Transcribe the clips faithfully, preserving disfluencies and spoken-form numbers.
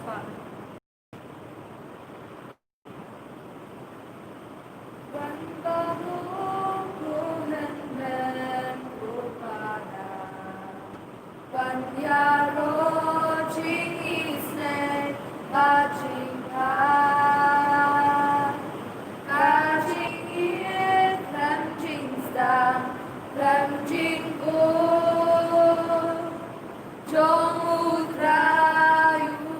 Wan baroh ko hynmen ko para, wan ïaroh jingisynei bad jingpang. Ka jingïeit khlem jingsdang khlem jingkut jong U Trai U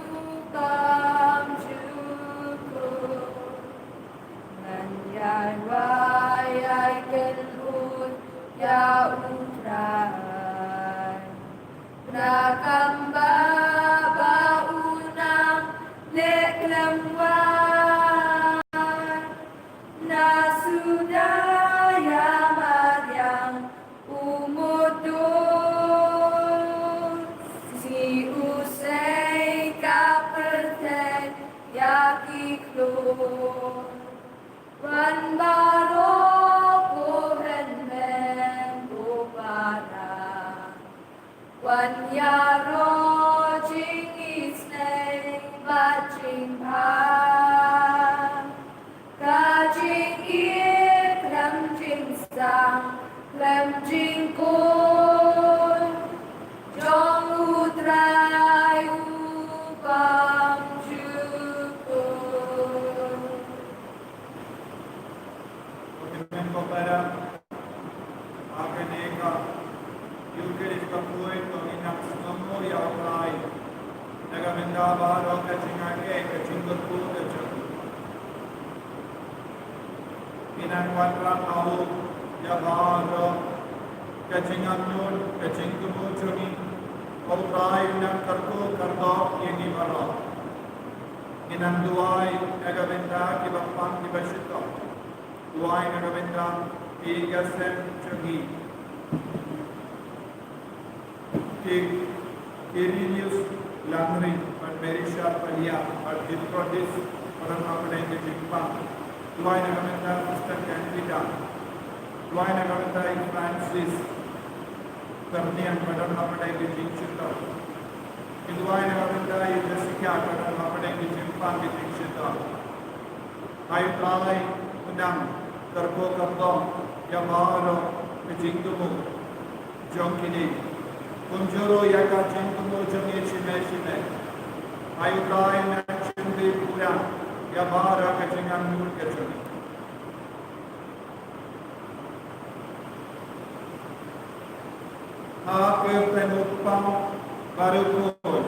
Bymjukut. Ngan ïai wai ïai kynhun ïa U Trai na kam ba ba u nang leh khlem wai. Na suda ïa mariang u mudui, sngi u sei ka pyrthei ïa ki khlur. Wan baroh ko hynmen ko para, wan ïaroh jingisynei bad jingpang. Ka jingïeit khlem jingsdang khlem jingkut jong U Trai U Bymjukut. Amen, ko para. Ha kane ka Eucharist ka poi to ngin nang sngewbha ïa U Trai na ka bynta baroh ka jingangnud, ka jingkyrkhu, ka jing- Ngin nang wanrah ïa baroh ka jingangnud, ka jingkyrkhu jong ngi. Ko Trai, nang kyrkhu kyrdoh ïa ngi baroh. Ngin nang duwai na ka bynta kiba pang kiba shitom. Duwai na ka bynta ki ïing ki sem jong ngi. Ki Irenaeus Langring, bad Mary Sharpalia, bad Gertrudis, bad hapdeng ki jingpang. Duwai na ka bynta Sister Candida. Duwai na ka bynta i Francis Terniang, bad hapdeng ki jingshitom. Duwai na ka bynta i Jessica, bad hapdeng ki jingpang ki jingshitom. Ai U Trai, u nang kyrkhu kyrdoh ïa baroh ka jingthmu jong kine. Kumjuh ruh ïa ka jingthmu jong ngi shane shane. Ai U Trai, nang shim pura ïa baroh ka jingangnud ka jong ngi. Ha ka kyrteng U Kpa, bad U Khun,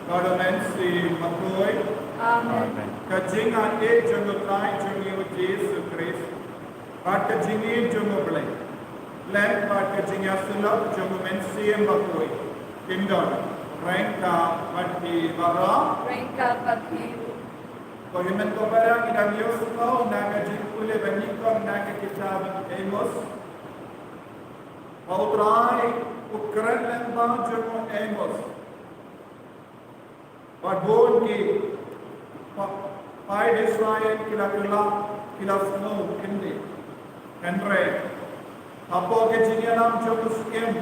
bad U Mynsiem Bakhuid. Amen. Ka jingïeit jong U Trai jong ngi U Jisu Khrist, bad ka jingïeit jong U Blei, lem bad ka jingïasyllok jong U Mynsiem Bakhuid, kin don ryngkat bad phi baroh. Ryngkat bad phi. Ko hynmen ko para, ngi dang ïohsngew na ka jingpule ba nyngkong na ka kitab Amos. Ba U Trai u kren lyngba jong u Amos. Ba bun ki pa-, paid Israel ki la kylla, ki la sngew kyndiah. Hynrei hapoh ka jingïalam jong u Syiem,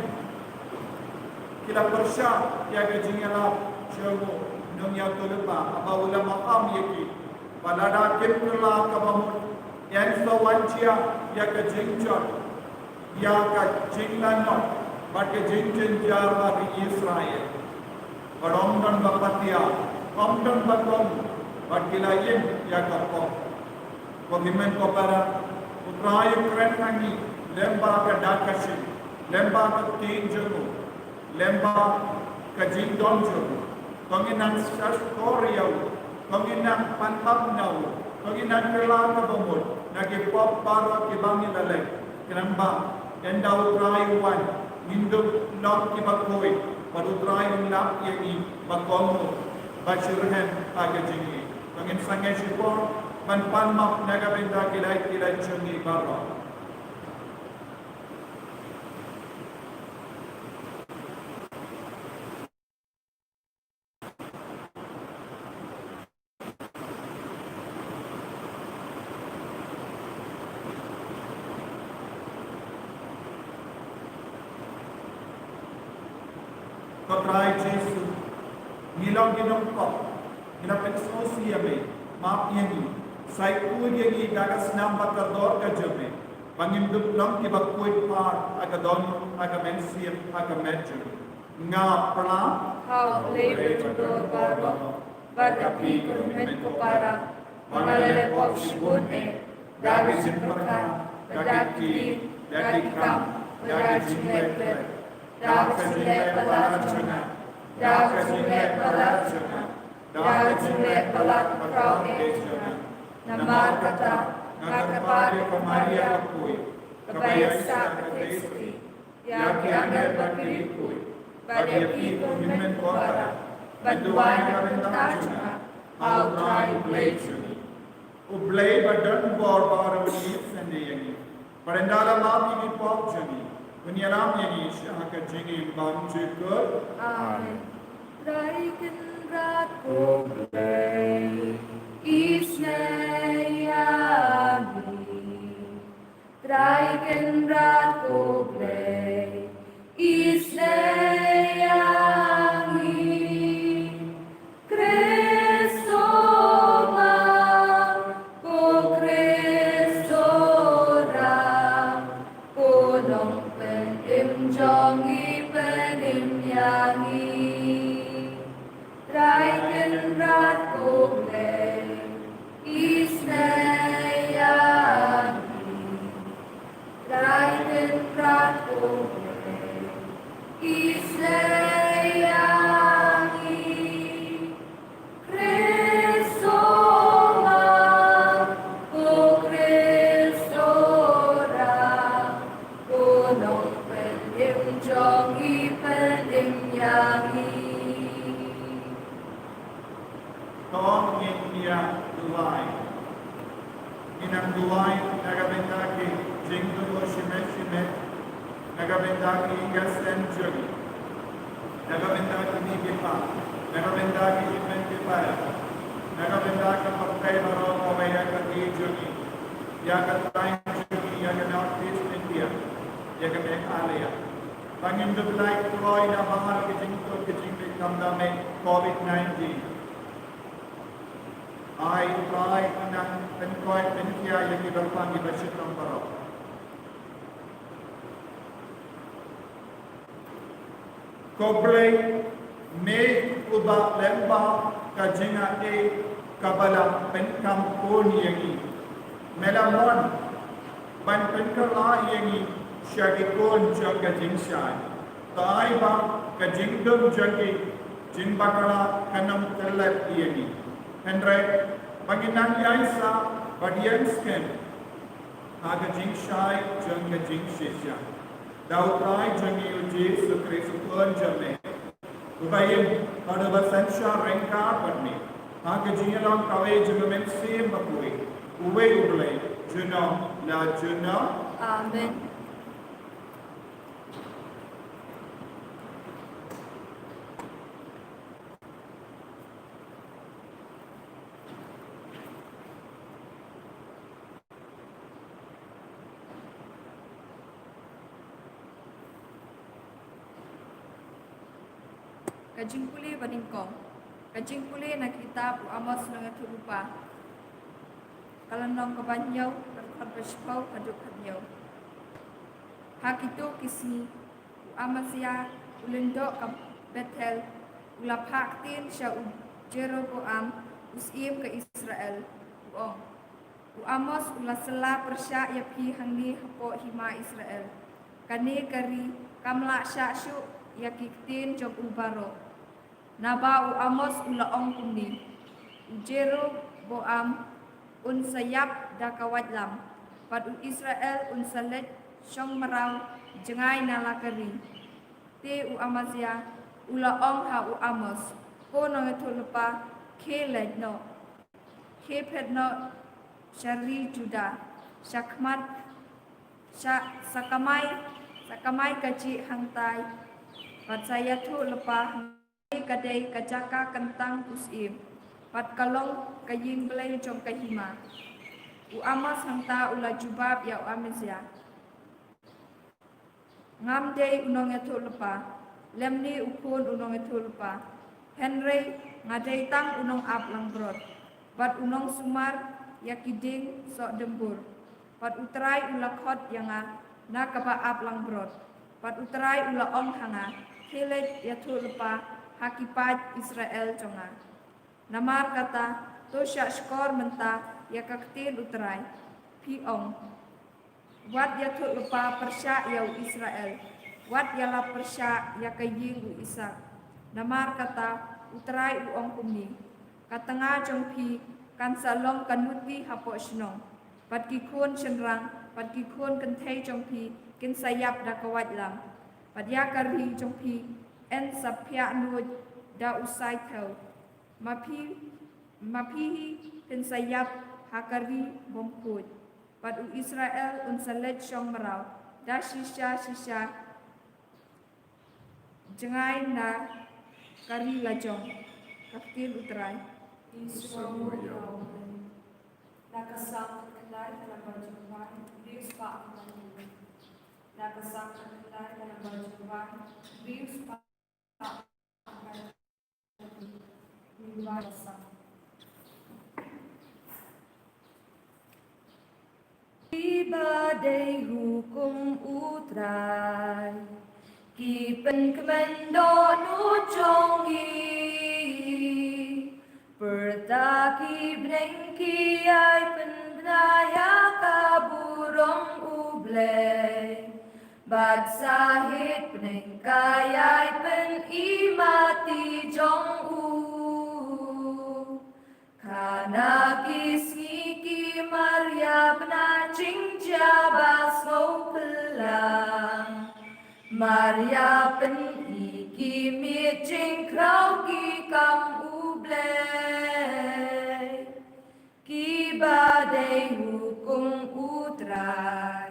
ki la pyrshah ïa ka jingïalam jong u nongïathuhlypa, haba u la maham ïa ki ba lada kim kylla kaba mut, yn sa wan jia ïa ka jingjot, ïa ka jinglanot bad ka jingjynjar ha ri Israel. Bad ym don ba patiah, ym don ba kohnguh, bad ki la im ïa ka pop. Ko hynmen ko para, U Trai u kren ha ngi lyngba ka dak ka jingim, lyngba ka ktien jong u, lyngba ka jingdon jong u. To ngin nang shahshkor ïa u, to ngin nang pan map na u, to ngin nang kylla kaba mut na ki pop baroh kiba ngi la leh. Khnang ba ynda U Trai u wan, ngin dup long kiba khuid, bad U Trai un lap ïa ngi ba kohnguh, ba shitrhem ha ka jingïeit. To ngin sangeh shipor ban pan map na ka bynta ki lait ki lait jong ngi baroh. Ko Trai Jisu, ngi long ki nongpop, Ngi la pynsngewsih ïa me, map ïa ngi, sa ïakhuid ïa ngi da ka snam ba kordor ka jong me, ba ngin dup long kiba khuid par ha ka dohnud, ha ka mynsiem, ha ka met jong me. Nga pyrshah ha U Blei Badonbor baroh, bad ïa phi ko hynmen ko para, ba nga la leh pop shibun eh, da ka jingpyrkhat, da ka ktien, da ka kam, da ka jingleh klet, da ka jingleh palat jong nga, da ka jingleh palat jong nga, da ka jingleh palat bakhraw eh jong nga. Namar kata, nga kyrpad ïa ka Maria bakhuid, kaba ïaisah ka Khrist, ïa ki angel bad ki riewkhuid, bad ïa phi ko hynmen ko para, ban duwai na ka bynta jong nga ha U Trai U Blei jong ngi. U Blei Badonbor baroh un ïaseng ïa ngi, bad ynda la map ïa ki pop jong ngi, un ïalam ïa ngi sha ka jingim bymjukut. Amen. Trai Kynrad ko Blei, isynei ïa ngi. Trai Kynrad ko Blei, isynei ïa ngi. Khrist, to ma, ko Khrist, to rah, ko Nongpynim jong ngi, pynim ïa ngi. Trai Kynrad ko Blei, isynei ïa ngi. Trai Kynrad ko Blei, isynei ïa ngi. Khrist, to ma, ko Khrist, to rah, ko Nongpynim jong ngi, pynim ïa ngi. To ngin ïa duwai. Ngin nang duwai na ka bynta ki jingthmu shimet shimet, na ka bynta ki ïing seng jong ngi, na ka bynta ki kmie ki kpa, na ka bynta ki hynmen ki para, na ka bynta ki paralok baroh kawei, ïa ka ri jong ngi, ïa ka thaiñ jong ngi, ïa ka North East India, ïa ka Meghalaya. Ba ngin dup lait kloi na bynta ki jingtuid ki jingpyndonkam da ka Covid nineteen. Ai Trai, nang pynkoit pynkhia ïa ki ba pang, ki ba shitom baroh. Ko Blei, me uba lyngba ka jingaiei kaba la pynkham khun ïa ngi, me la mon ban pynkylla ïa ngi sha ki khun jong ka jingshai. To ai ba ka jingdum jong ki jingbakla kan ym tylli ïa ngi, hynrei ba ngin nang ïaisah bad ïeng skhem ha ka jingshai jong ka jingshisha, da U Trai jong ngi U Jisu Khrist, U Khun jong me, uba ïeng bad uba synshar ryngkat bad me ha ka jingïalam kawei jong U Mynsiem Bakhuid, uwei U Blei, junom la junom. Amen. Ka jingpule banyngkong. Ka jingpule na ka kitab u Amos nongïathuhlypa, ka lynnong kaba hynñiew, ka dkhot ba shiphew haduh khathynñiew. Ha kito ki sngi, u Amasia u lyngdoh ka Bethel, u la phah ktien sha u Jeroboam, u syiem ka Israel, u ong: U Amos u la syllah pyrshah ïa phi hangne hapoh hima Israel. Kane ka ri kam lah shah shuh ïa ki ktien jong u baroh. Naba u Amos u la ong kumne: U Jeroboam un sa ïap da ka waitlam, bad u Israel un sa leit shong mraw jngai na la ka ri. Te u Amasia u la ong ha u Amos: Ko nongïathuhlypa, khie leit noh, khie phet noh sha ri Juda, sha khmat, sha, sa kamai, sa kamai kajih hangtai, bad sa ïathuhlypa hangtai. Ka dei ka jaka kyntang u syiem, bad ka long ka ïing blei jong ka hima. U Amos hangta u la jubab ïa u Amasia: Ngam dei u nongïathuhlypa, lymne u khun u nongïathuhlypa. Hynrei nga dei tang u nongap langbrot bad u nongsumar ïa ki dieng sohdymbur. Bad U Trai u la khot ïa nga na kaba ap langbrot. Bad U Trai u la ong ha nga, khie leit ïathuh lypa ha ki paid Israel jong nga. Namar kata, to shah shkor mynta ïa ka ktien U Trai. Phi ong, wat ïathuh lypa pyrshah ïa u Israel, wat ïalap pyrshah ïa ka ïing u Isaak. Namar kata, U Trai u ong kumne, ka tnga jong phi kan sa long ka nuti hapoh shnong, bad ki khun shynrang bad ki khun kynthei jong phi kin sa ïap da ka waitlam, bad ïa ka ri jong phi yn sa phiah nuid da u saithew. Ma phi, ma phi hi phin sa ïap ha ka ri bymkhuid, bad u Israel un sa leit shong mraw da shisha shisha jngai na ka ri lajong. Ka ktien U Trai. Na ka Salm khyndai ka lynnong ba jong wan, hynriew spah khyndai. Na ka Salm khyndai ka lynnong ba jong wan, hynriew spah khyndai. Kiba dei hukum U Trai ki pynkmen dohnud jong ngi. Pyrta ki bneng ki ïai pynbna ïa ka burom U Blei, bad sahied bneng ka ïai pyni mati jong u. Kane ki sngi ki mar ïa bna jingjia ba sngewphylla, mar ïa pyni ki miet jingkhraw ki kam U Blei. Kiba dei hukum U Trai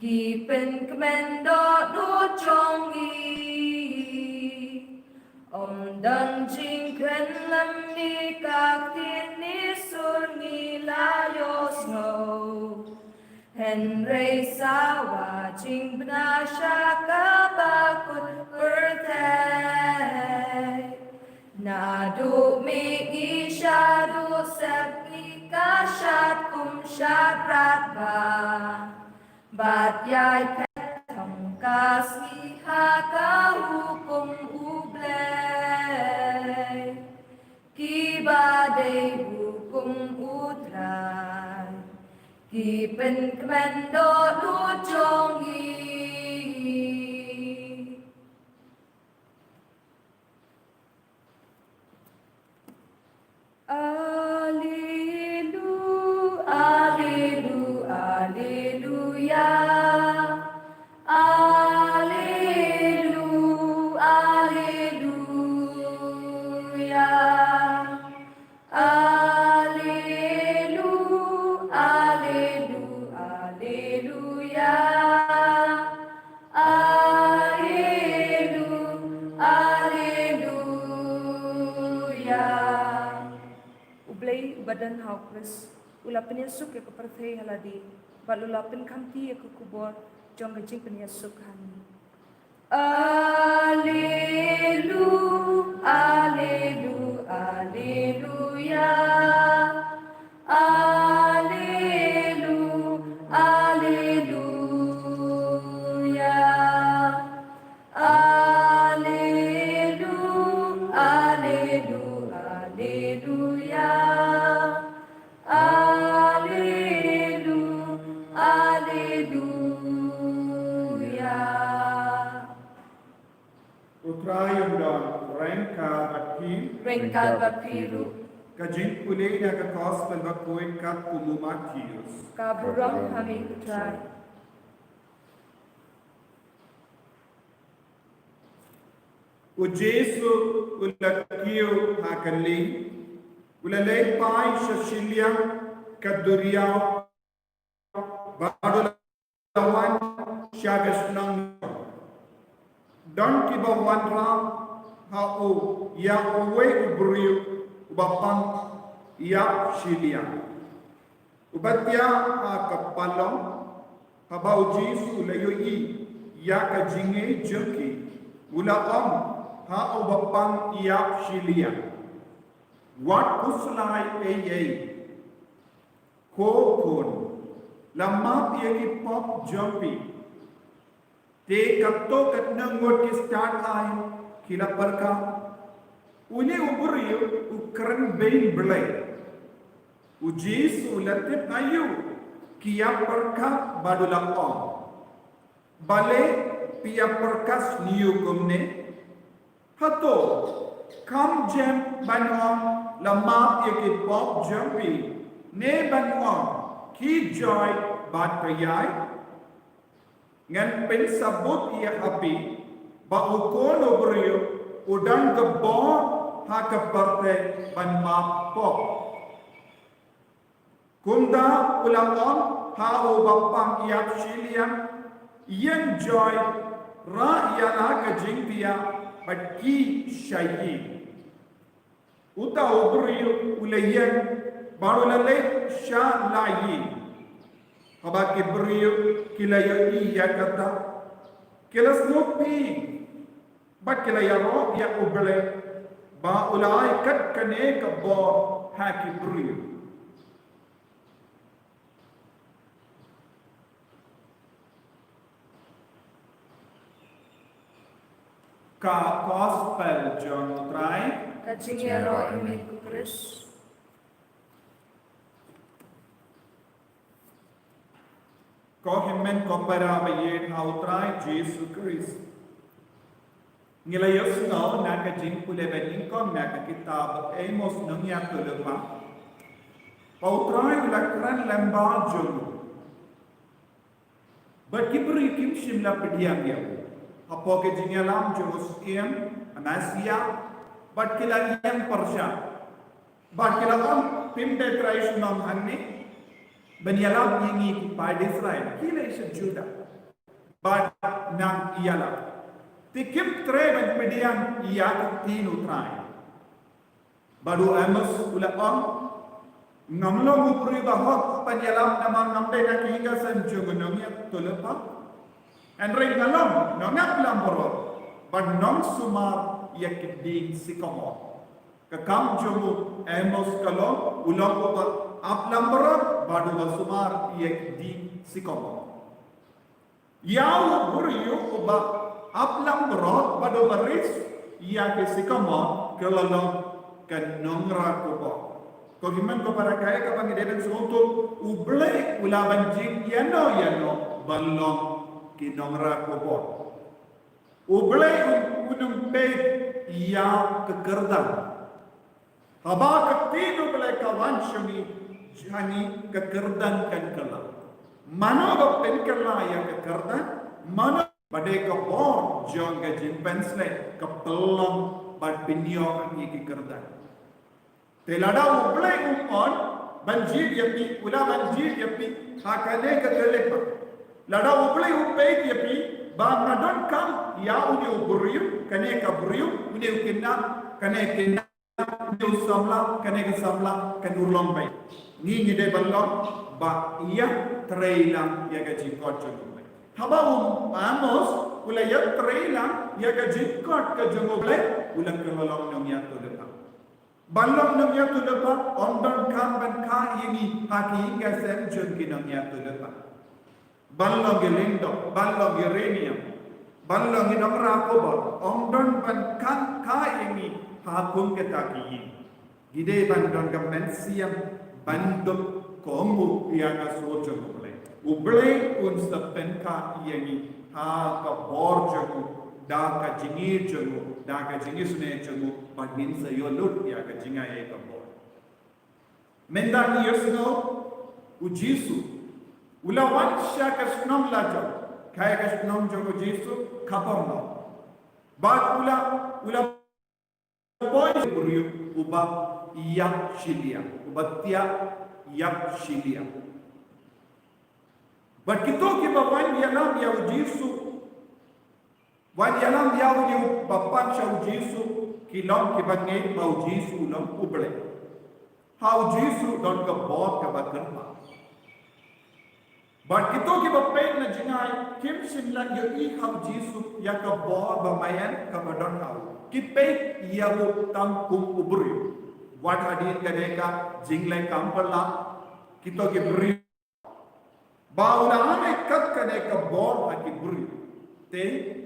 ki pynkmen dohnud jong ngi. Ym don jingkren lem ne ka ktien ne sur ngi la ïohsngew. Hynrei sawa jingbna sha kaba kut pyrthei. Naduh mihngi shaduh sepngi ka shad kum shad radbah, bad ïai phet tang ka sngi ha ka hukum U Blei. Kiba dei hukum U Trai ki pynkmen dohnud jong ngi. Alelu, alelu, aleluya. Alelu, aleluya. Alelu, alelu, aleluya. Alelu, aleluya. U Blei uba don ha U Khrist u la pynïasuk ïa ka pyrthei ha lade, bad u la pynkhamti ïa ka khubor jong ka jingpynïasuk ha ngi. Alelu, alelu, aleluya. Alelu, aleluya. Alelu, alelu, aleluya. Alelu, aleluya. U Trai un don ryngkat bad phi. Ryngkat bad phi ruh. Ka jingpule na ka Gospel bakhuid katkum u Mathaios. Ka burom ha me ko Trai. U Jisu u la kiew ha ka lieng, u la leit phai sha shiliang ka duriaw, bad u la wan sha ka shnong. Don kiba wanrah ha u ïa uwei u briew uba pang ïap shiliang, uba thiah ha ka palong. Haba u Jisu u la ïohi ïa ka jingngeit jong ki, u la ong, ha uba pang ïap shiliang, wat khuslai ei ei. Ko khun, la map ïa ki pop jong phi. Te katto katne ngut ki stad ai ki la pyrkhat. Une u briew u kren beiñ Blei. U Jisu u la tip aïu ki ïa pyrkhat bad u la ong, balei phi ïa pyrkhat shñiuh kumne? Hato kam jem ban ong, la map ïa ki pop jong phi, ne ban ong, khie joi bad pyrshah? Ngan pynsabut ïa phi ba u Khun u briew u don ka bor ha ka pyrthei ban map pop. Kumta u la ong ha uba pang ïap shiliang, ïeng joi, rah ïa la ka jingphiah bad khie sha ïing. Uta u briew u la ïeng bad u la leit sha la ïing. Haba ki briew ki la ïohi ïa kata, ki la sngewbha bad ki la ïaroh ïa U Blei ba u la ai kat kane ka bor ha ki briew. Ka Gospel jong U Trai. Ka jingïaroh ïa me ko Khrist. Ko hynmen ko para ba ïeit ha U Trai Jisu Khrist. Ngi la ïohsngew na ka jingpule ba nyngkong na ka kitab Amos nongïathuhlypa ba U Trai u la kren lem bad jong u. Bad ki briew kim shym la pdiang ïa u. Hapoh ka jingïalam jong u Syiem Amasia, bad ki la ïeng pyrshah. Bad ki la ong, phim dei trai shnong hangne ban ïalam ïa ngi ki paid Israel, ki la sha Juda. Bad nang ïalam. Te kim treh ban pdiang ïa ka ktien U Trai. Bad u Amos u la ong, ngam long u briew ba hok ban ïalam namar ngam dei na ka ïing ka sem jong u nongïathuhlypa. Hynrei nga long nongap langbrot bad nongsumar ïa ki dieng sycamore. Ka kam jong u Amos ka long, u long uba ap langbrot bad uba sumar ïa ki dieng sycamore. Ïa u briew uba ap langbrot bad uba ris ïa ki sycamore ka la long ka nongrah khubor. Ko hynmen ko para, kaei kaba ngi dei ban sngewthuh, U Blei u lah ban jied ïano ïano ban long ki nongrah khubor. U Blei un, un ym peit ïa ka kyrdan. Haba ka ktien U Blei ka wan sha ngi, sha ngi ka kyrdan kan kylla. Mano ba pynkylla ïa ka kyrdan, mano ba dei ka bor jong ka jingpynsleh, ka pynlong bad pynïoh ïa ki kyrdan. Te lada U Blei um on ban jied ïa phi, u lah ban jied ïa phi ha kane ka khyllipmat. Lada U Blei u peit ïa phi ba nga donkam ïa une u briew, kane ka briew, une u khynnah, kane ka khynnah, une u samla, kane ka samla, kan urlong beit. Ngi ngi dei ban long ba ïatrei lang ïa ka jingkhot jong U Blei. Haba u Amos u la ïatrei lang ïa ka jingkhot ka jong U Blei, u la kylla long nongïathuhlypa. Ban long nongïathuhlypa, ym donkam ban kha ïa ngi ha ki ïing ki sem jong ki nongïathuhlypa. Ban long ki lyngdoh, ban long ki riewniam, ban long ki nongrah khubor, ym don ban kha, kha ïa ngi ha kum kita ki ïing. Ngi dei ban don ka mynsiem ban dup kohnguh ïa ka sur jong U Blei. U Blei un sa pynkha ïa ngi ha ka bor jong u, da ka jingïeit jong u, da ka jingisynei jong u, bad ngin sa ïoh lut ïa ka jingaiei ka bor. Mynta ngi ïohsngew u Jisu u la wan sha ka shnong lajong, kaei ka shnong jong u Jisu? Kapernaum. Bad u la, u la poi u briew uba ïap shiliang, uba thiah ïap shiliang. Bad kito kiba wan ïalam ïa u Jisu, wan ïalam ïa une uba pang sha u Jisu, ki long kiba ngeit ba u Jisu u long U Blei. Ha u Jisu don ka bor kaba kyrpang. Bad kito kiba peit na jngai kim shym la ïohi ha u Jisu ïa ka bor ba maïan kaba don ha u. Ki peit ïa u tang kum u briew. Wat hadien kane ka jingleh kam pala, kito ki briew ba u la ai kat kane ka bor ha ki briew. Te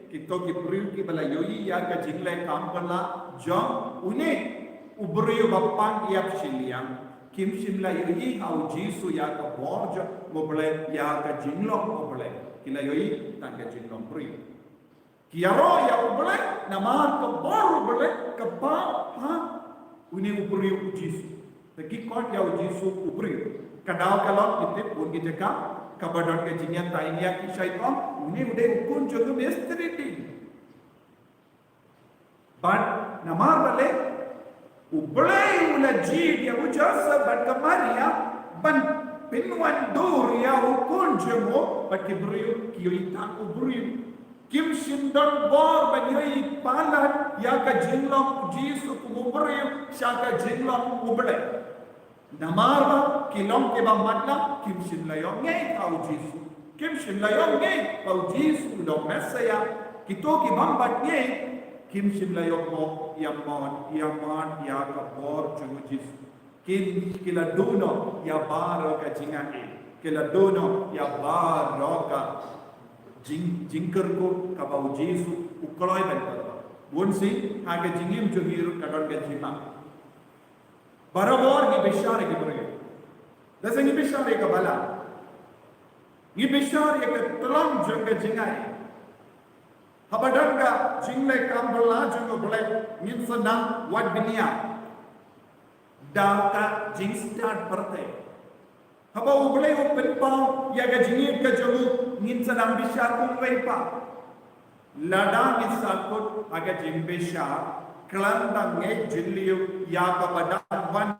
kito ki briew kiba la ïohi ïa ka jingleh kam pala jong une u briew ba pang ïap shiliang, kim shym la ïohi ha u Jisu ïa ka bor jong U Blei, ïa ka jinglong U Blei. Ki la ïohi tang ka jinglong briew. Ki ïaroh ïa U Blei namar ka bor U Blei ka pang ha une u briew u Jisu. Te ki khot ïa u Jisu u briew. Ka daw ka long, ki tip bun ki jaka kaba don ka jingïataiñ ïa ki shait ong, une u dei u khun jong u mistri ding. Bad namar balei? U Blei u la jied ïa u Joseph bad ka Maria ban pynwandur ïa u khun jong u, bad ki briew ki ïohi tang u briew. Kim shym don bor ban ïohi palat ïa ka jinglong u Jisu kum u briew sha ka jinglong U Blei. Namar ba ki long kiba matlah, kim shym la ïoh ngeit ha u Jisu. Kim shym la ïoh ngeit ba u Jisu u long Messaïah. Kito ki bym pat ngeit kim shym la ïoh mo ïa mon ïa mon ïa ka bor jong u Jisu. Kin ki la duh noh ïa baroh ka jingaiei. Ki la duh noh ïa baroh ka jing jingkyrkhu kaba u Jisu u kloi ban kyrkhu. Bun sien ha ka jingim jong ngi ruh ka don ka jingma. Barabor ngi bishar ïa ki briew. Lada ngi bishar ïa ka balang, ngi bishar ïa ka tlong jong ka jingaiei. Haba don ka jingleh kam pala jong U Blei, ngin sa nang wad bniah da ka jingstad pyrthei. Haba U Blei u pynpaw ïa ka jingïeit ka jong u, ngin sa nang bishar kumwei pat. Lada ngi sahkut ha ka jingbishar khlem da ngeit jylliew ïa kaba dang wan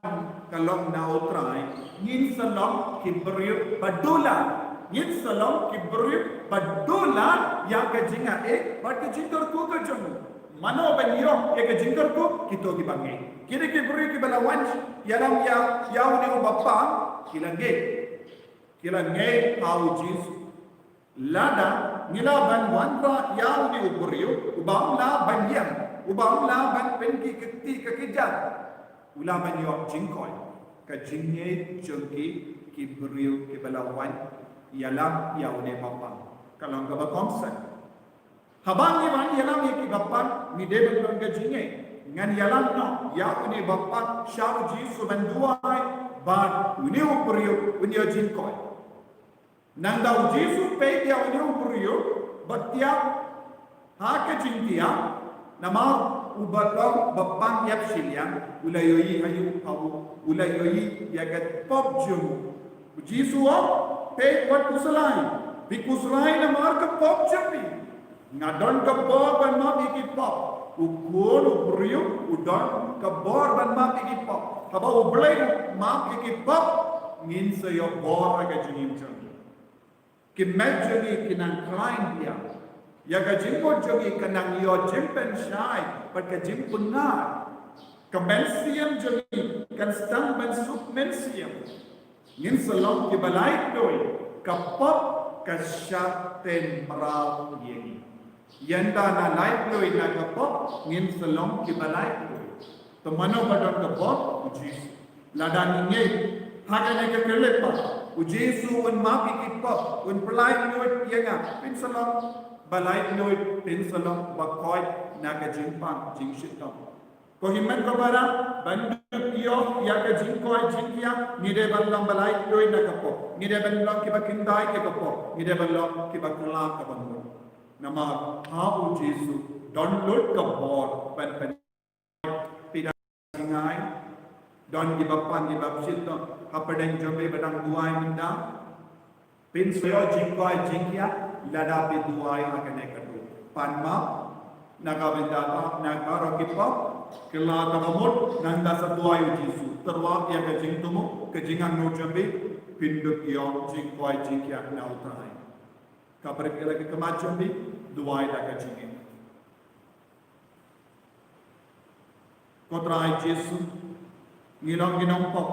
ka long na U Trai, ngin sa long ki briew ba dulan. Ngin sa long ki briew ba dulan ïa ka jingaiei bad ka jingkyrkhu ka jong u. Mano ban ïoh ïa ka jingkyrkhu? Kito kiba ngeit. Kine ki briew kiba la wan ïalam ïa, ïa une uba pang, ki la ngeit. Ki la ngeit ha u Jisu. Lada ngi lah ban wanrah ïa une u briew uba ym lah ban ïeng, uba ym lah ban pynkhih ka kti ka kjat, u lah ban ïoh jingkoit. Ka jingngeit jong ki, ki briew kiba la wan ïalam ïa une uba pang ka long kaba kongsan. Haba ngi wan ïalam ïa kiba pang, ngi dei ban don ka jingngeit. Ngan ïalam noh ïa une uba pang sha u Jisu ban duwai ba une u briew un ïoh jingkoit. Nangta u Jisu u peit ïa une u briew ba thiah ha ka jingthiah, namar uba long ba pang ïap shiliang, u la ïohi ha u, ha u, u la ïohi ïa ka pop jong u. U Jisu u ong, peit, wat khuslai, phi khuslai namar ka pop jong phi. Nga don ka bor ban map ïa ki pop. U khun u briew u don ka bor ban map ïa ki pop. Haba U Blei u map ïa ki pop, ngin sa ïoh bor ha ka jingim jong ngi. Ki met jong ngi ki nang khlaiñ biang. Ïa ka jingmut jong ngi ka nang ïoh jingpynshai bad ka jingpynnar. Ka mynsiem jong ngi kan sdang ban suk mynsiem. Ngin sa long kiba laitluid, ka pop ka shah tei mraw ïa ngi. Ynda nga laitluid na ka pop, ngin sa long kiba laitluid. Te mano ba don ka bor? U Jisu. Lada ngi ngeit ha kane ka khyllipmat, u Jisu un map ïa ki pop, un pyllaitluid ïa nga, phin sa long ba laitluid, phin sa long ba koit na ka jingpang jingshitom. Ko hynmen ko para, ban dup ïoh ïa ka jingkoit jingkhiah, ngi dei ban long ba laitluid na ka pop, ngi dei ban long kiba khyndai ïa ka pop, ngi dei ban long kiba kylla kaba mut. Namar ha u Jisu don lut ka bor ban pyn, phi dang jngai, don kiba pang kiba psitom hapdeng jong phi ba dang duwai mynta. Phin sa ïoh jingkoit jingkhiah lada phi duwai ha kane ka dur. Pan map na ka bynta, na baroh ki pop, kylla kaba mut, nangta sa duwai u Jisu. Tyrwa ïa ka jingthmu, ka jingangnud jong phi, phin dup ïoh jingkoit jingkhiah na U Trai. Ka bret ïa la ka khmat jong phi, duwai da ka jingngeit. Ko Trai Jisu, ngi long ki nongpop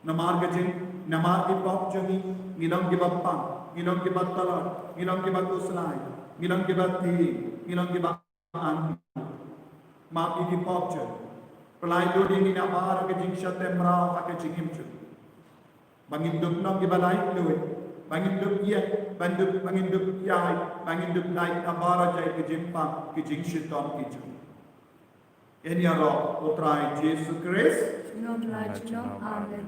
namar ka jing namar ki pop jong ngi, ngi long kiba pang, ngi long kiba tlot, ngi long kiba khuslai, ngi long kiba thieng, ngi long kiba ang. Map ïa ki pop jong ngi. Pynlait lut ïa ngi na baroh ka jingshah tymmen ha ka jingim jong ngi. Ba ngin dup long kiba laitluid, ba ngin dup ïa, ba ngin dup, ba ngin dup ïa, ba ngin dup lait na baroh jait ki jingpang, ki jingshitom ki jong ngi. Ïa ïaroh U Trai Jisu Khrist. Nongpynlait jong ngi. Amen.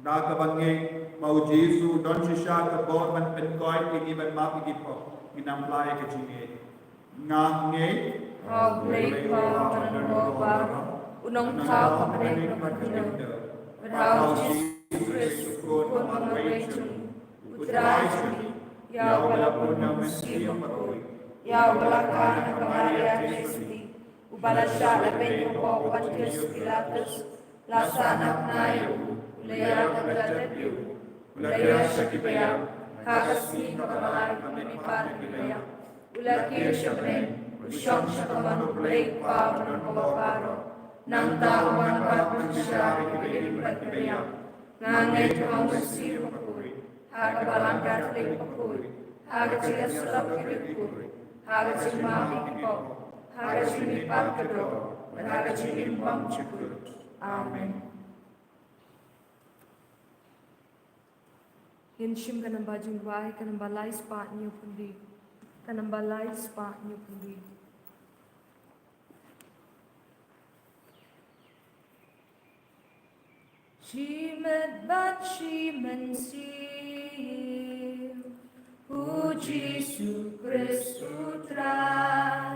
Da kaba ngeit ba U Jisu u don shisha ka bor ban pynkhiah ïa ngi ban map ïa ki pop, ngin nang pynlait ïa ka jingngeit. Nga ngeit ha U Blei Kpa uba don bor baroh, u Nongthaw ha bneng bad ha ka khyndew, bad ha U Jisu Khrist u Khun ba marwei jong u, u Trai jong ngi, ïa uba la bun na U Mynsiem Bakhuid, ïa uba la kha na ka Maria Theisotti, uba la shah lehbeiñ hapoh Pontius Pilatus, la sahnarphna ïa u, u la ïakajia ïa u, u la ïaid sha ki baïap, ha ka sngi kaba lai ka mihpat na ki baïap, u la kiew sha bneng, u shong sha kamon U Blei Kpa uba don bor baroh. Nangta un wan ban pynshai ïa ki baïap bad ki baïap. Nga ngeit ha U Mynsiem Bakhuid, ha ka Balang Katholik bakhuid, ha ka jingïasyllok ki riewkhuid, ha ka jingmap ïa ki pop, ha ka jingmihpat ka doh, bad ha ka jingim bymjukut. Amen. Ngin shim ka namba jingrwai, ka namba lai spah hynñiew phew hynriew. Ka namba lai spah hynñiew phew hynriew. Shimet bad shi mynsiem, U Jisu Khrist U Trai.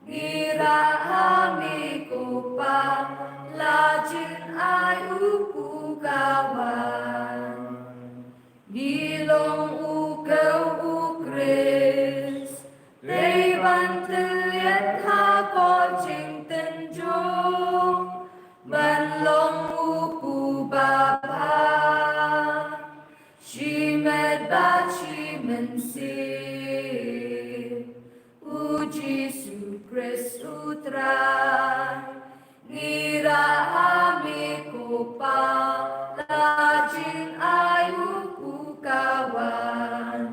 Ngi rah ha me ko Pa, la jingai u pyrkhat. Ngi long u khew U Khrist, dei ban tylliat ha ka jingtynjuh, ban long u pyrkhat. Shimet bad shi mynsiem, U Jisu Khrist U Trai. Ngi rah ha me ko Pa, la jingai u pyrkhat.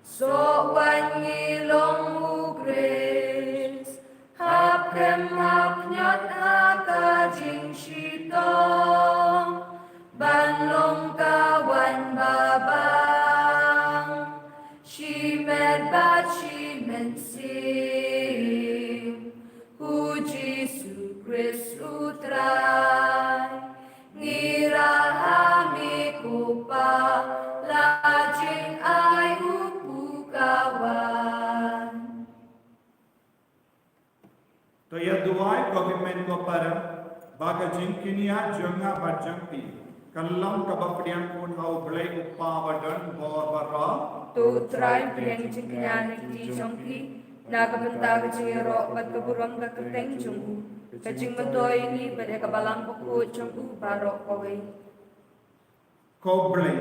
Soh wan ngi long U Khrist, hap kem hap ñiot ha ka jingshitom, ban long ka wan babang. Shimet bad shi mynsiem, U Jisu Khrist U Trai. Ngi rah ha me ko Pa, la jingai u pyrkhat. To ïa duwai ko hynmen ko para, ba ka jingkñia jong nga bad jong phi kan long kaba pdiang khun ha U Blei U Kpa uba don bor baroh. To U Trai pdiang jingkñia na ki kti jong phi, na ka bynta ka jingïaroh bad ka burom ka kyrteng jong u, ka jingmyntoi ïa ngi bad ïa ka Balang Bakhuid jong u baroh kawei. Ko Blei,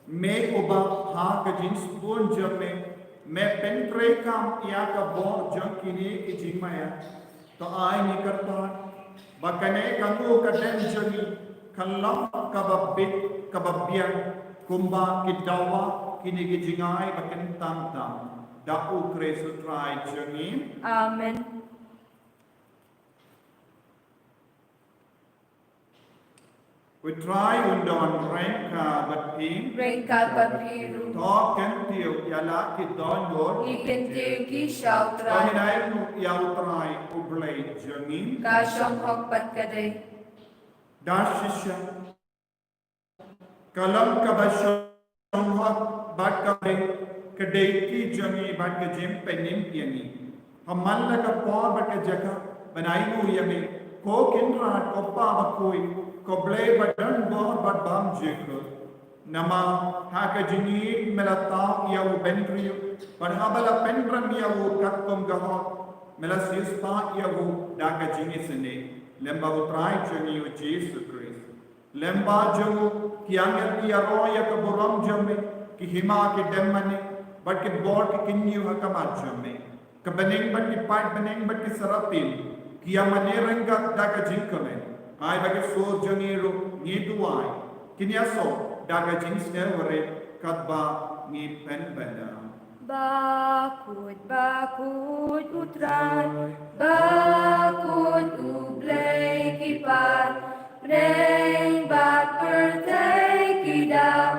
me uba ha ka jingsbun jong me, me pyntreikam ïa ka bor jong kine ki jingmaïa. To ai ngi kyrpad ba kane ka nguh ka dem jong ngi kan long kaba bit kaba biang kumba ki dawa kine ki jingai ba kyntang tam. Da U Khrist U Trai jong ngi. Amen. U Trai un don ryngkat bad phi. Ryngkat bad phi ruh. To kyntiew ïa la ki dohnud. Ngi kyntiew ki sha U Trai. To ngin ai nguh ïa U Trai U Blei jong ngi. Ka shong hok bad ka dei. Da shisha ka long kaba shong hok bad ka dei, ka dei ki jong ngi bad ka jingpynim ïa ngi. Ha man la ka por bad ka jaka ban ai nguh ïa me, ko Kynrad, ko Pa bakhuid, ko Blei ba don bor bad bymjukut. Namar ha ka jingïeit me la thaw ïa u bynriew, bad haba la pynrem ïa u katkum ka hok, me la siewspah ïa u da ka jingisynei, lem bad U Trai jong ngi U Jisu Khrist. Lem bad jong u ki angel ki ïaroh ïa ka burom jong me, ki hima ki dem mane, bad ki bor ki kynñiew ha khmat jong me. Ka bneng bad ki paid bneng bad ki serapim ki ïa mane ryngkat da ka jingkmen. Ai ba ki sur jong ngi ruh ngi duwai kin ïasoh da ka jingsngew rit katba ngi pynbna. Bakhuid, bakhuid U Trai, bakhuid U Blei ki paid, bneng bad pyrthei ki dap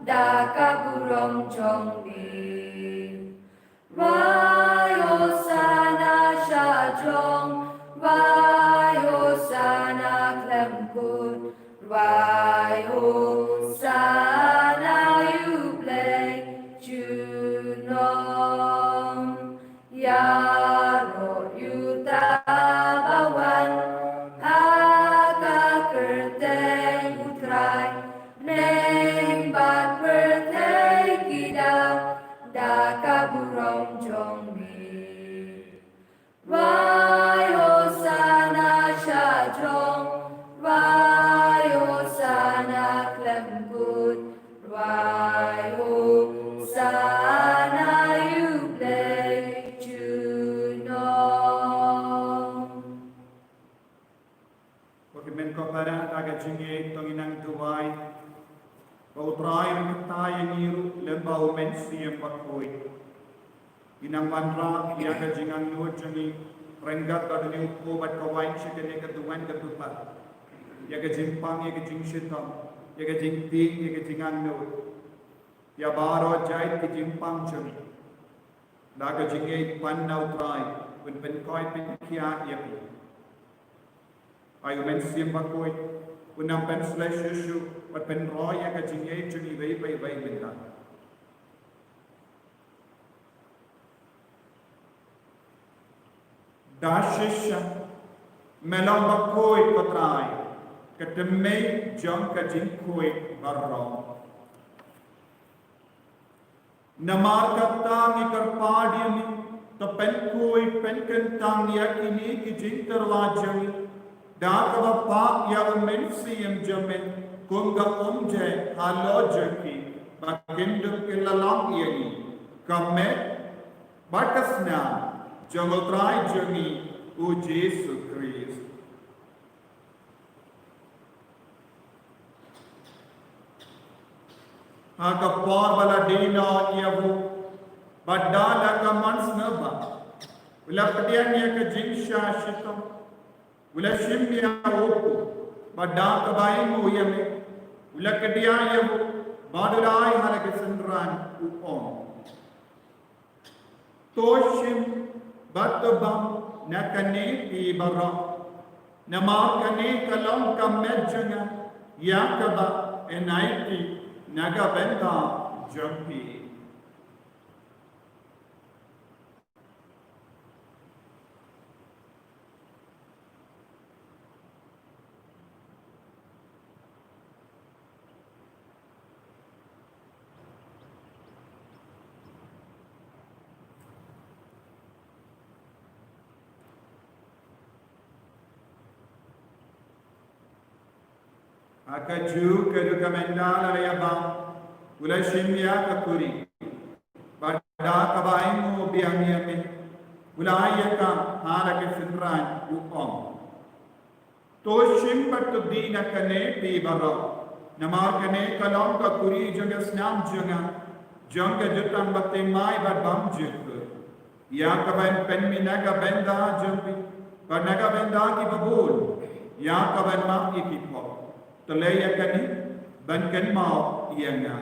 da ka burom jong me. Rwai Hosana sha jrong, rwai Hosana khlem kut, rwai Hosana ïa U Blei junom. Ïaroh ïa uta ba wan ha ka kyrteng U Trai, bneng bad pyrthei ki dap da ka burom jong me. Rwai Hosana sha jrong, rwai Hosana khlem kut, rwai Hosana ïa U Blei junom. Ko hynmen ko para, ha ka jingïeit to ngin nang duwai ba U Trai un kyrkhu ïa ngi ruh lem bad U Mynsiem Bakhuid. Ngin nang wanrah ïa ka jingangnud jong ngi ryngkat bad une u kpu bad ka waiñ sha kane ka duwan ka bynta, ïa ka jingpang, ïa ka jingshitom, ïa ka jingtieng, ïa ka jingangnud, ïa baroh jait ki jingpang jong ngi. Da ka jingïeit pan na U Trai un pynkoit pynkhiah ïa phi. Ai U Mynsiem Bakhuid un nang pynshlei shuh shuh bad pynroi ïa ka jingïeit jong ngi iwei pa iwei mynta. Da shisha me long bakhuid, ko Trai, ka tymmen jong ka jingkhuid baroh. Namar kata ngi kyrpad ïa me, to pynkhuid pynkyntang ïa kine ki jingtyrwa jong ngi da kaba pah ïa U Mynsiem jong me kum ka umjai halor jong ki, ba kin dup kin la long ïa ngi ka met bad ka snam jong U Trai jong ngi U Jisu Khrist. Ha ka por ba la die noh ïa u, bad da la ka mon sngewbha, u la pdiang ïa ka jingshah shitom, u la shim ïa u kpu, bad da kaba ainguh ïa me, u la kdiah ïa u, bad u la ai ha la ki synran, u ong: To shim bad to bam na kane phi baroh, namar kane ka long ka met jong nga, ïa kaba yn aiti na ka bynta jong phi. Ha kajuh ka dei ka mynta la ïa bam, u la shim ïa ka kuri, bad da kaba ainguh biang ïa me, u la ai ïa ka ha la ki synran, u ong: To shim bad to die na kane phi baroh, namar kane ka long ka kuri jong ka snam jong nga, jong ka jutang bathymmai bad bymjukut, ïa kaban pynmih na ka bynta jong phi bad na ka bynta kiba bun, ïa kaban map ïa ki pop. To leh ïa kane ban kynmaw ïa nga.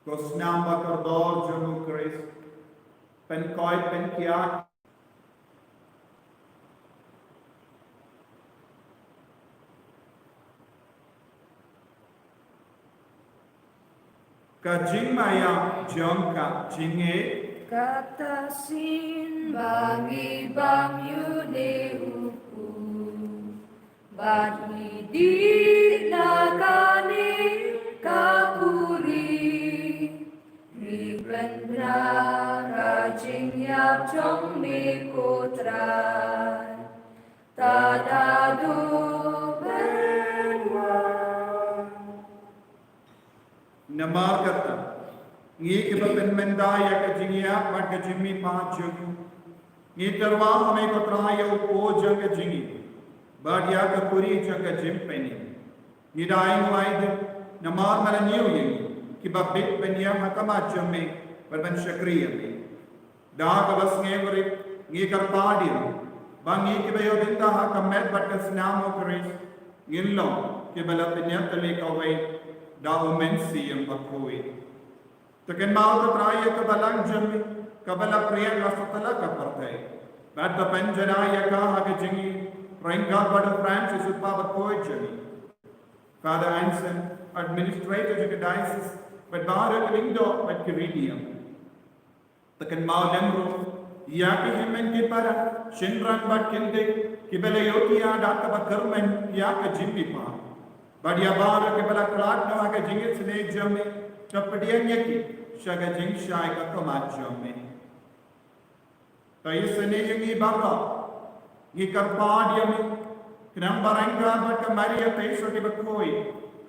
Ko snam ba kordor jong U Khrist, pynkoit pynkiah. Ka jingmaïa jong ka jingngeit. Kata shisien ba ngi bam ïa une u kpu bad ngi die na kane ka kuri, ngi kren bha ka jingïap jong me, ko Trai. Tad haduh ban wan. Namar kata, Ngi kiba pynmynta ïa ka jingïap bad ka jingmihpat jong ngi. Ngi tyrwa ha me ko Trai ïa u po jong ka jingim bad ïa ka khuri jong ka jingpynim. Ngi da ai nguh ai dien namar me la ñiew ïa ngi kiba bit ban ïeng ha khmat jong me bad ban shakri ïa me. Da kaba sngewrit ngi kyrpad ïa me ba ngi kiba ïoh bynta ha ka met bad ka snam u Khrist ngin long kiba la pynïap tylli kawei da u Mynsiem Bakhuid. To kynmaw ko Trai ïa ka balang jong me kaba la pyrshah ha satlak ka pyrthei bad to pynjanai ïa ka ha ka jingïeit ryngkat bad u Francis u kpa bakhuid jong me, Father Anselm, administrator jong ka diocese, bad baroh ki lyngdoh bad ki riewniam. To kynmaw lem ruh ïa ki hynmen ki para, shynrang bad kynthei kiba la ïohi ïa da kaba kyrmen ïa ka jingmihpat. Bad ïa baroh kiba la khlad noh ha ka jingisynei jong me, to pdiang ïa ki sha ka jingshai ka khmat jong me. To isynei ïa ngi baroh. Ngi kyrpad ïa me, khnang ba ryngkat bad ka Maria Theisotti bakhuid,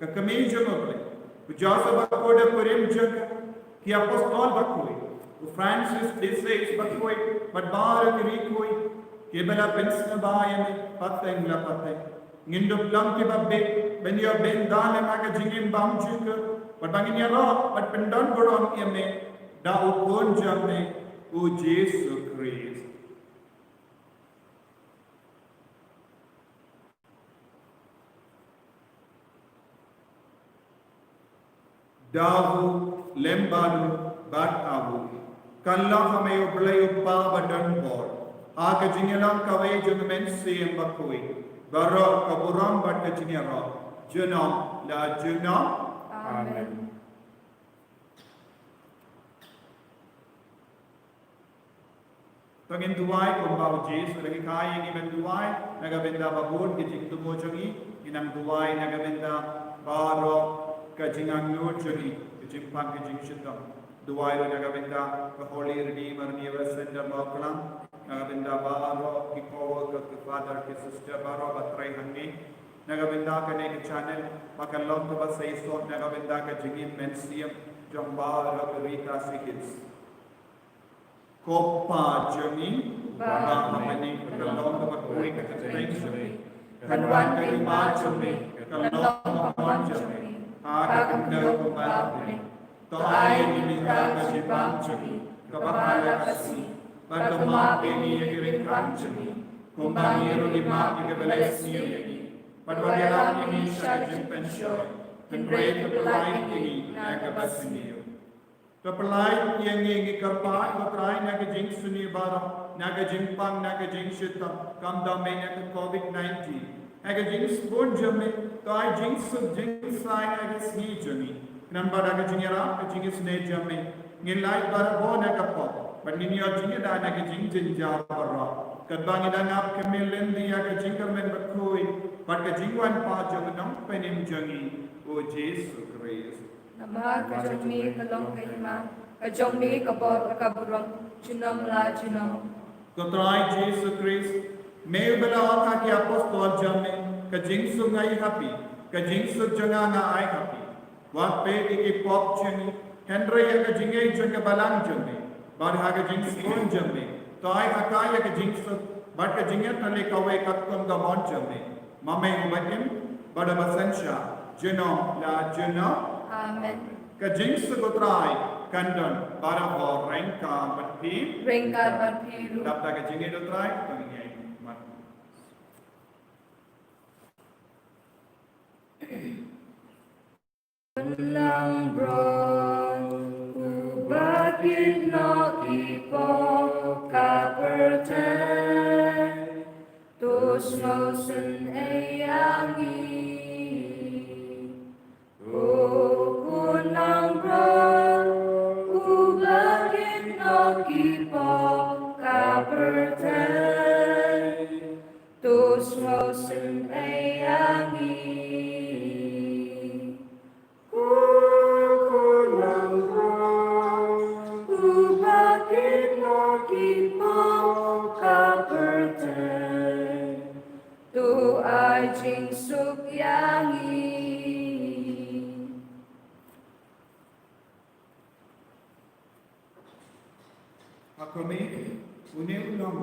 ka kmie jong u Blei, u Joseph bakhuid u kurim jong ka, ki apostol bakhuid, u Francis de Sales bakhuid bad baroh ki riewkhuid kiba la pynsngewbha ïa me pateng la pateng, ngin dup long kiba bit ban ïoh bynta lem ha ka jingim bymjukut bad ba ngin ïaroh bad pyndon burom ïa me da u Khun jong me u Jisu Khrist. Da u lem bad u bad ha u, kan long ha me U Blei U Kpa badonbor, ha ka jingïalang kawei jong U Mynsiem Bakhuid, baroh ka burom bad ka jingïaroh junom la junom. Amen. To ngin duwai kumba u Jisu u la hikai ïa ngi ban duwai. Na ka bynta ba bun ki jingthmu jong ngi, ngin nang duwai na ka bynta baroh ka jingangnud jong ngi, ka jingpang ka jingshitom. Duwai ruh na ka bynta ka Holy Redeemer Newer Center Mawklang, na ka bynta baroh ki co-worker, ki father, ki sister baroh ba trei hangne. Na ka bynta kane ka channel ba kan long kaba seisoh na ka bynta ka jingim mynsiem jong baroh ka Ri Khasi Hills. Ko Pa jong ngi ba ha bneng, kan long kaba kyrduh ïa ka kyrteng jong me. Kan wan ka hima jong me, kan long ka mon jong me ha ka khyndew kumba ha bneng. To ai ïa ngi mynta ka jingpang jong ngi kaba ha la ka sngi, bad to map ïa ngi ïa ki ryngkat jong ngi, kumba ngi ruh ngi map ïa kiba leh sniew ïa ngi. Bad wat ïalam ïa ngi sha ka jingpynshoi, hynrei to pyllait ïa ngi na kaba sniew. To pyllait ïa ngi, ngi kyrpad ko Trai, na ka jingsniew baroh, na ka jingpang, na ka jingshitom, khamtam eh na ka Covid nineteen. Ha ka jingsbun jong me, to ai jingsuk jingsaiñ ha ka sngi jong ngi. Khnang ba da ka jingïarap ka jingisynei jong me, ngin lait barabor na ka pop, bad ngin ïoh jingïada na ka jingjynjar baroh, katba ngi dang ap khmih lynti ïa ka jingkyrmen bakhuid bad ka jingwan pat jong u Nongpynim jong ngi, u Jisu Khrist. Namar ka jong me ka long ka hima, ka jong me ka bor ka burom, junom la junom. Ko Trai Jisu Khrist, me uba la ong ha ki apostol jong me, ka jingsuk nga ai ha phi, ka jingsuk jong nga nga ai ha phi. Wat peit ïa ki pop jong ngi, hynrei ïa ka jingngeit jong ka balang jong me. Bad ha ka jingsbun jong me, to ai ha ka ïa ka jingsuk bad ka jingïatylli kawei katkum ka mon jong me. Ma me uba im bad uba synshar junom la junom. Amen. Ka jingsuk u Trai kan don barabor ryngkat bad phi. Ryngkat bad phi ruh. Dap da ka jingngeit u Trai, to ngin ïa mat. Langbrot uba kit noh ki pop ka pyrthei, to sngewsynei ïa ngi. Ko Khun langbrot uba kit noh ki pop ka pyrthei, to sngewsynei ïa ngi. Ko Khun langbrot uba kit noh ki pop ka pyrthei, to ai Une u long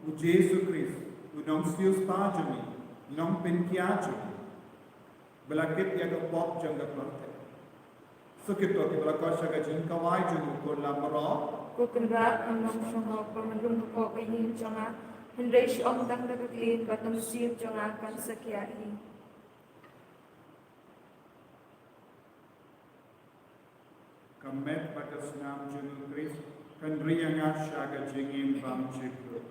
u Jisu Khrist, u nongsiewspah jong ngi, u nongpynkhia jong ngi, ba la kit ïa ka pop jong ka pyrthei. Sa kito kiba la koit sha ka jingkawai jong u, ko la baroh. Ko Kynrad, ym long shong hok ba men rung hapoh ka ïing jong nga, hynrei shu ong tang da ka ktien bad ka mynsiem jong nga kan sa khia hi. Ka met bad ka snam jong u Khrist kan ri ïa nga sha ka jingim bymjukut.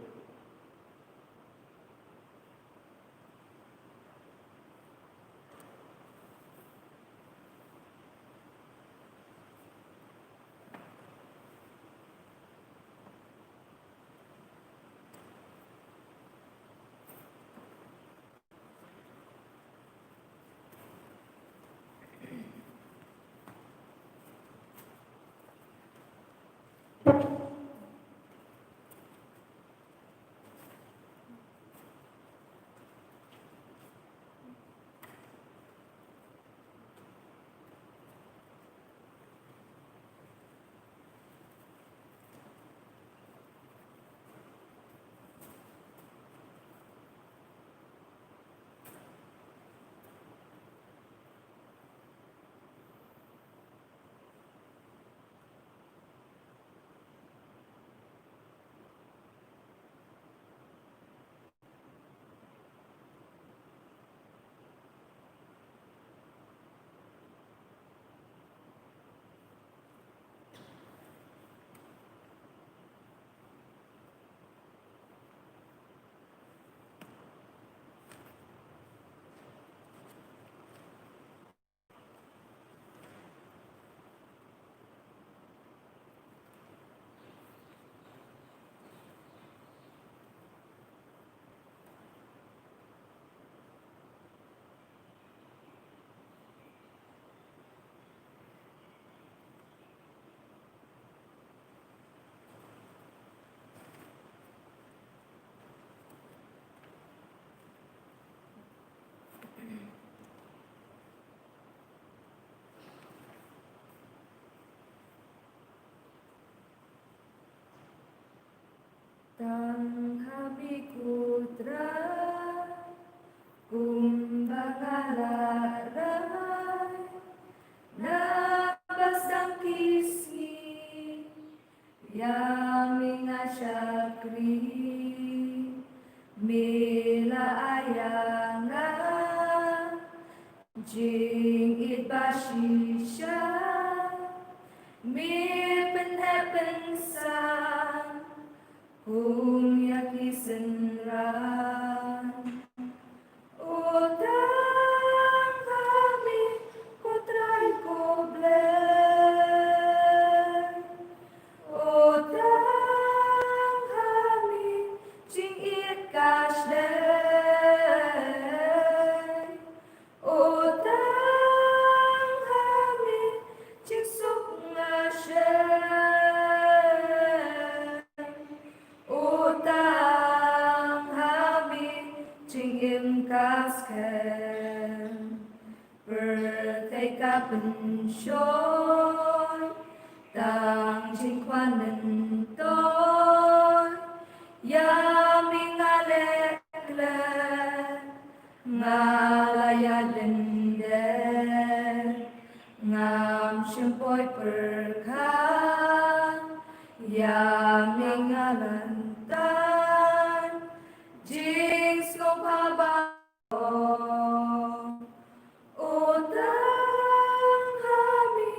Tang ha me ko Trai, kumba nga la rai, naba sdang ki sngi, ïa me nga shakri, me la ai ïa nga jingïeit ba shisha, me pynheh pynsan kum ïa ki synran. O tang ha me ko Trai ko Blei, o tang ha me jingïeit ka shlei. O tang ha me jingsuk nga shem. O tang ha me jingim ka skhem. Pyrthei ka pynshoi tang jingkwah myntoi. Ïa me nga leh khleh, nga la ïaid lyndet, ngam shym poi pyrkhat. Ïa me nga la tang jingsngewbha ba O tang ha me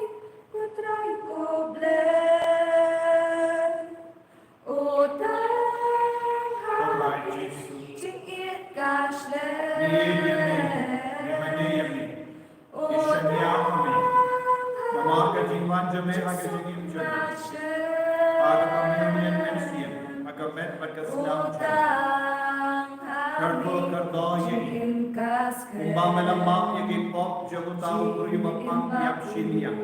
ko Trai ko Blei. O tang ha me jingïeit ka shlei. O tang ha me namar ka jingwan jong me ha ka jingim jong me. Ha ka mynsiem, ha ka met bad ka snam jong me. Kyrkhu kyrdoh ïa ngi. Kumba me la map ïa ki pop jong uta u briew ba pang ïap shiliang.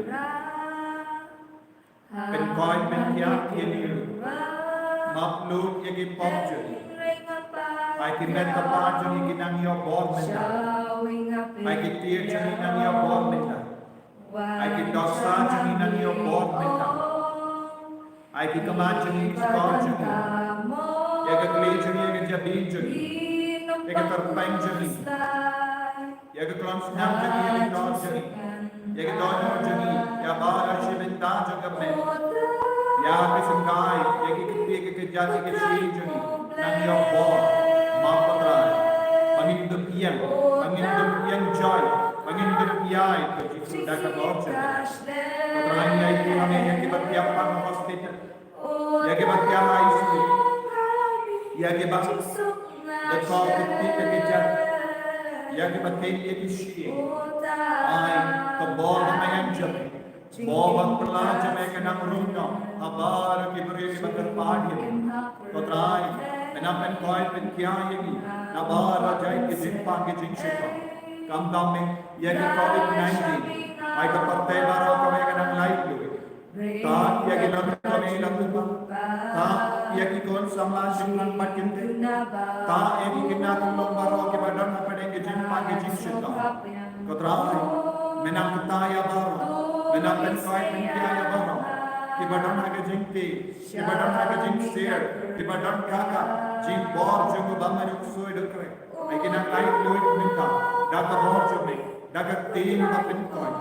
Pynkoit pynkhiah ïa ngi ruh. Map lut ïa ki pop jong ngi. Ai ki met ki par jong ngi kin nang ïoh bor mynta. Ai ki tied jong ngi nang ïoh bor mynta. Ai ki dohsa jong ngi nang ïoh bor mynta. Ai ki khmat jong ngi, ki shkor jong ngi, ïa ka kli jong ngi, ïa ka jabieng jong ngi, ïa ka tyrpeng jong ngi, ïa ka klong sniang jong ngi, ïa ka kor jong ngi, ïa ka dohnud jong ngi, ïa baroh shi bynta jong ka met, ïa ka sngewbha, ïa ki kti, ïa ka kjat, ïa ka shi jong ngi. Nang ïa bor ma, ko Trai, ba ngin dup ïeng, ba ngin dup ïeng joi, ba ngin dup ïai, ko Jisu, da ka bor jong ngi. Ko Trai, ngi ai ïa ki ba thiah ha hospital, ïa ki ba thiah ha I C U, ïa ki ba da kor ka kti ka kjat, ïa ki ba thiah ïa ki shi. Ai ka bor ba ma ïeng jong ngi. Bor ba phylla jong me kan nang rung noh ha baroh ki briew kiba kyrpad ïa me. Ko Trai, me nang pynkoit pynkhia ïa ngi na baroh jait ki jingpang ki jingshitom. Khamtam me ïa ki covid nineteen, ai ka pyrthei baroh kaba kan nang laitluid. Tah ïa ki longkmie kmie la kumba, tah ïa ki khun samla jingrang bad kynthei, tah ïa ki khynnah khunlung baroh kiba don hapdeng ki jingpang ki jingshitom. Ko Trai, me nang kyntait ïa baroh, me nang pynkoit pynkhia ïa baroh kiba don ha ka jingtieng, kiba don ha ka jingsier, kiba don ha ka jingbor jong u Bameduk Soi Dukriah. Ai ki nang laitluid mynta da ka bor jong me, da ka ktien ba pynkoit,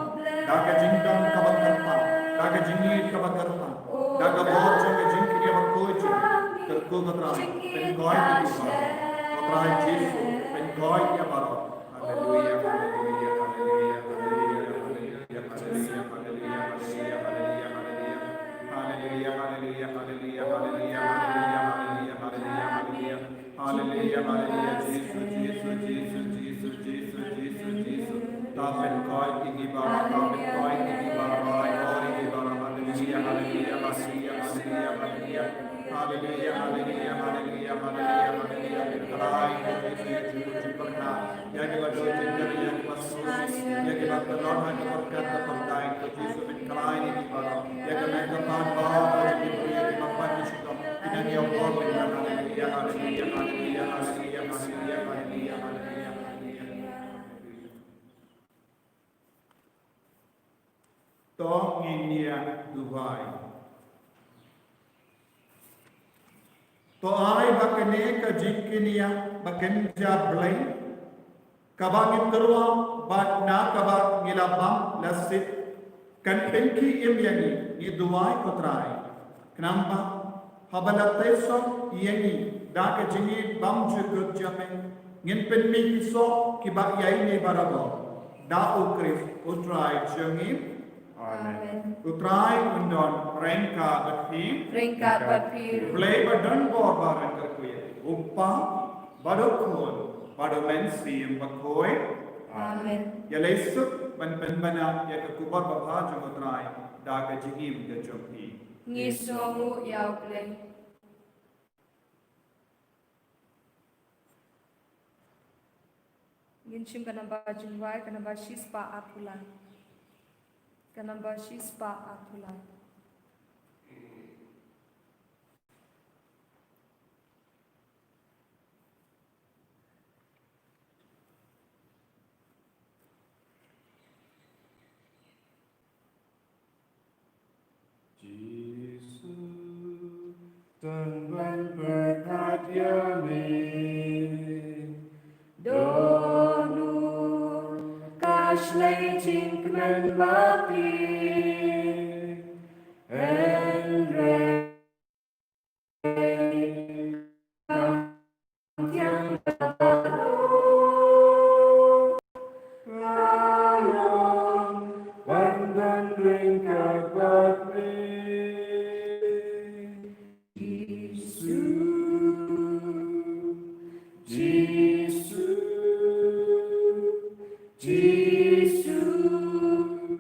da ka jingdon kaba kyrpang, da ka jingïeit kaba kyrpang, da ka bor jong ka jingkyrkhu bakhuid jong me. Kyrkhu, ko Trai, pynkoit ïa ki baroh. Ko Trai Jisu, pynkoit ïa baroh. Haleluia, haleluia, haleluia, haleluia. Haleluia, haleluia, haleluia, haleluia. Haleluia, haleluia, haleluia, haleluia, haleluia, haleluia, haleluia. Haleluia, haleluia, Jisu, Jisu, Jisu. Tah pynkoit ïa ki baroh, tah pynkoit ïa ki baroh, ai bor ïa ki baroh. Haleluia, haleluia, haleluia, haleluia, haleluia. Haleluia, haleluia, haleluia, haleluia, haleluia. Pynkhie ïa ki baroh, Jisu, Jisu, Jisu. Ïa ki ba don jingkyrmen, ïa ki ba sngewsih, ïa ki ba kordor ha ka bor ka pyrthei, ko Jisu, pynkhie ïa ki baroh. Ïa ka met ka phad baroh jong ki briew, ïa ki ba pan ki shitom, ki nang ïoh bor. Haleluia, haleluia, haleluia, haleluia, haleluia, haleluia, haleluia. To ngin ïa duwai. To ai ba kane ka jingkynnoh ba kynja Blei, kaba ngi tyrwa bad na kaba ngi la bam la sit, kan pynkhie im ïa ngi, ngi duwai, ko Trai. Khnang ba haba la tei sop ïa ngi da ka jingïeit bymjukut jong me, ngin pynmih ki soh kiba ïaineh barabor. Da U Khrist U Trai jong ngi. Amen. U Trai un don ryngkat bad phi. Ryngkat bad phi. U Blei ba don bor ba ryngkat kyrkhu ïa phi, U Kpa bad U Khun bad U Mynsiem Bakhuid. Amen. Ïa leit suk ban pynbna ïa ka khubor babha jong U Trai da ka jingim ka jong phi. Ngi sngewnguh ïa U Blei. Ngin shim ka namba jingrwai, ka namba shispah arphew lai. Ka namba shispah arphew lai. Jisu, tang ban pyrkhat ïa me. Dohnud ka shlei jingkmen ba phi, hynrei Jisu, Jisu, Jisu,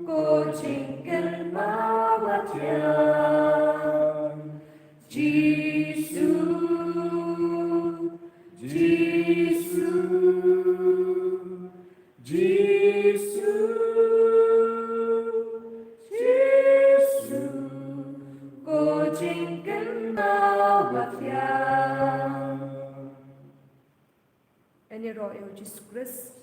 ko jingkynmaw ba thiang. Jisu, Jisu, Jisu, Jisu, ko jingkynmaw ba thiang. Ïaroh ïa U Jisu Khrist.